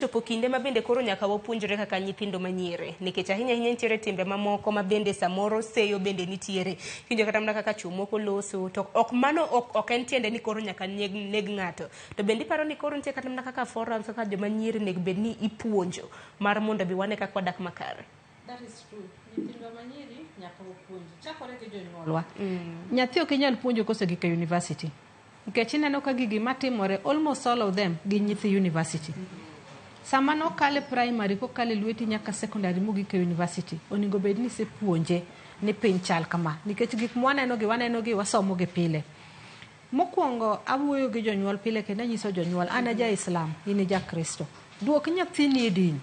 Chopo kinde ma bende koro nyaka wapuonjre kaka nyithindo manyiri, nikech ahinya ahinya nitiere timbe mamoko ma bende samoro seyo bende nitiere. Iwinjo kata mana kaka chuo moko loso to ok mano ok en tiende ni koro nyaka neg, neg ng'ato. To bende iparo ni koro nitie kata mana kaka forums kaka joma nyiri onego bed ni ipuonjo mar mondo bi wane kaka wadak makare. That is true. Nyithindwa manyiri nyaka wapuonji. Chakore gi jonyuolwa. Nyathi ok inyal puonjo kosegik e university. Nikech ineno ka gigi matimore, almost all of them gin nyithi university. Sama nokale primary kokale lweti nyaka secondary mogik e university, onego bed ni isepuonje ni piny chal kama. Nikech gik mwaneno gi waneno gi wasomo gi pile. Mokwongo awuoyo gi jonyuol pile kendo anyiso jonyuol, an a ja Islam, in ja Kristo. Duok nyathini e din.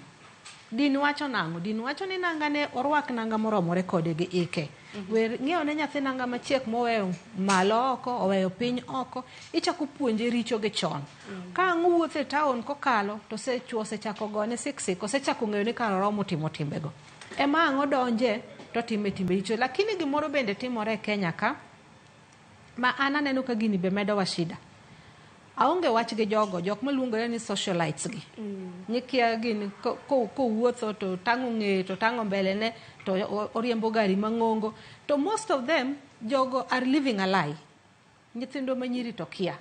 Din wacho nang'o? Din wacho ni nanga ne orwak nanga moromore kode gi ike. Wer ng'iewo ne nyathi nanga machiek moweyo malo oko, oweyo piny oko, ichako puonje richo gi chon. Ka ang' owuotho e town kokalo, to chuo osechako gone siksik, osechako ng'eyo ni kar oromo timo timbego. Ema ang' odonje to otime timbe richo. Lakini gimoro bende timore e Kenya ka, ma an aneno ka gini be medowa shida. Aonge wach gi jogo, jok maluongore ni socialites gi. Nyikia gini kowuotho to tang'o ng'eye to tang'o mbele ne to oriembo gari mang'ongo. To most of them jogo are living a lie. Nyithindo manyiri to kia.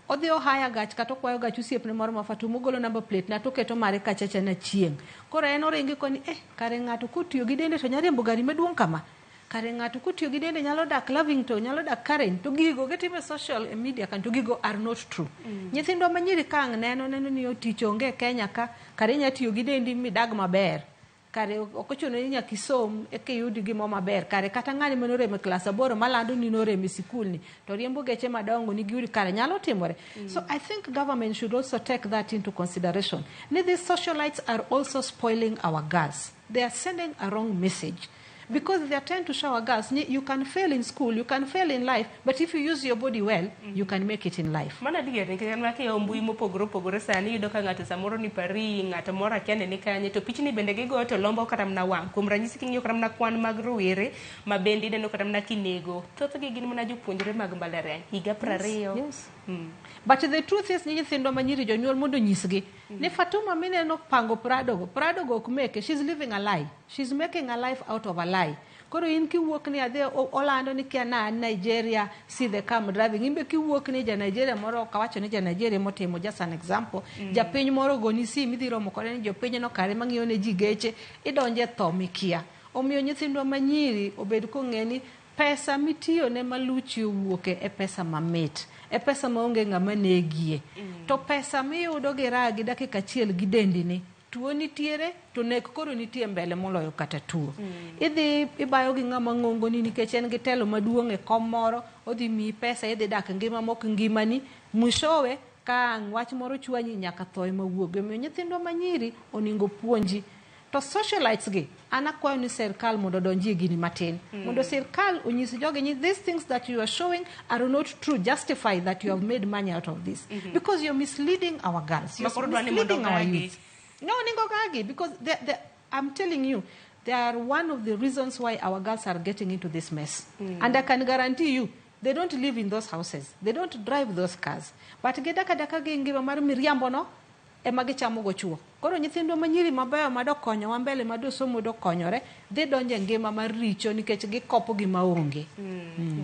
Odhi ohaya gach kata okwayo gach osiepne moro ma Fatuma ogolo number plate na toketo mare kachacha na chieng'. Koro en oringi koni eh kare ng'ato kotiyo gi dende to nyalo riembo gari maduong' kama. Kare ng'ato kotiyo gi dende nyalo dak Lavington, nyalo dak Karen, to gigo gitimo e social media kan to gigo are not true. Nyithindwa manyiri ka ang' neno neno ni tich onge e Kenya ka, kare inya tiyo gi dendi midag maber. Kare ok ochuno ni nyaka isom eka iyud gimo maber. Kare kata ng'ani manorem e klas aboro malando ni norem e sikul ni to riembo geche madongo nigi udi kare nyalo timore. So I think government should also take that into consideration. Ni these socialites are also spoiling our girls. They are sending a wrong message. Because they are trying to show our girls, you can fail in school, you can fail in life, but if you use your body well, you can make it in life. Mano adier nikech an kiyawo mbui mopogore opogore sani iyudo ka ng'ato samoro ni Paris, ng'ato moro akia ni kanye, to pichni bende gigoyo to lombo kata mana wang'. Kuom ranyisi king'iyo kata mana kwan mag rowere ma bende ineno kata mana kinego, thothgi gin mana jopuonjre mag mbalariany, higa 20. Yes. But the truth is ni nyithindwa manyiri jonyuol mondo onyisgi ni Fatuma mineno pango Prado go, Prado go ok meke, she's living a lie. She's making a life out of a lie. Koro in kiwuok ni adhi olando ni kia na an Nigeria, see the car I'm driving. In be kiwuok ni ja Nigeria moro, ok awacho ni ja Nigeria motimo, just an example. Japiny moro ogoni sim idhi romo kode ni jopiny no kare mang'iyo ne ji geche, idonje tho mikia. Omiyo nyithindwa manyiri obed kong'e ni pesa mitiyo ne maluchi owuoke e pesa mamit, e pesa maonge ng'ama negie. To pesa miyudo gi raha gi dakika achiel gi dendini, tuo nitiere to nek koro nitie mbele moloyo kata tuo. Idhi ibayo gi ng'ama ng'ongoni nikech en gi telo maduong' e kom moro, odhi miyi pesa idhi dak ngima mok ngimani, mwishowe ka ang' wach moro chwanyi nyaka tho ema wuogi. Omiyo nyithindwa manyiri onego puonji. To socialites gi, an akwayo ni sirkal mondo odonjie gini matin. Mondo sirkal onyis jogi ni these things that you are showing are not true, justify that you have made money out of this. Because you're misleading our girls. You're Ma koro dwa ni mondo misleading our gagi. youth. No, onego gagi because I'm telling you, they are one of the reasons why our girls are getting into this mess. And I can guarantee you, they don't live in those houses. They don't drive those cars. But gidak adaka gi ngima mar miriambo no, ema gichamo go chuo. Koro nyithindwa manyiri mabeyo madokonyowa mbele madosomo dokonyore, dhi donjo e ngima mar richo nikech gikopo gima onge.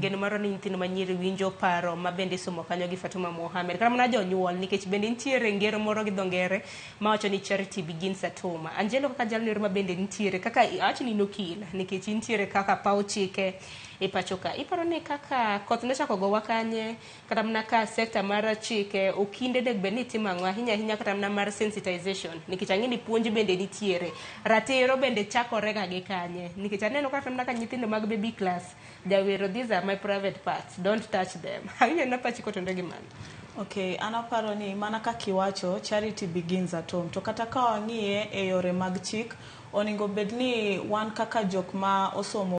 Geno maro ni nyithindo manyiri winjo paro ma bende isomo kanyo gi Fatuma Mohamed. Kata mana jonyuol nikech bende nitiere ngero moro gi dho ngere mawacho ni charity begins at home. Angelo kaka jalno ero ma bende nitiere kaka awach ni in okil nikech intiere kaka paw chike e pacho ka. Iparo ni kaka koth nochako gowa kanye kata mana ka sekta mar chike okinde onego bed ni timo ang'o ahinya ahinya kata mana mar sensitization nikech ang'e ni puonj bende nitiere ratiro bende chakore ga gi kanye nikech aneno kata mana ka nyithindo mag baby class jawero these are my private parts don't touch them awinjo na pachi kotenore gi mano. Okay, an aparo ni mana kaka iwacho, charity begins at home. To kata ka wang'iye e yore mag chik, onego bed ni wan kaka jok ma osomo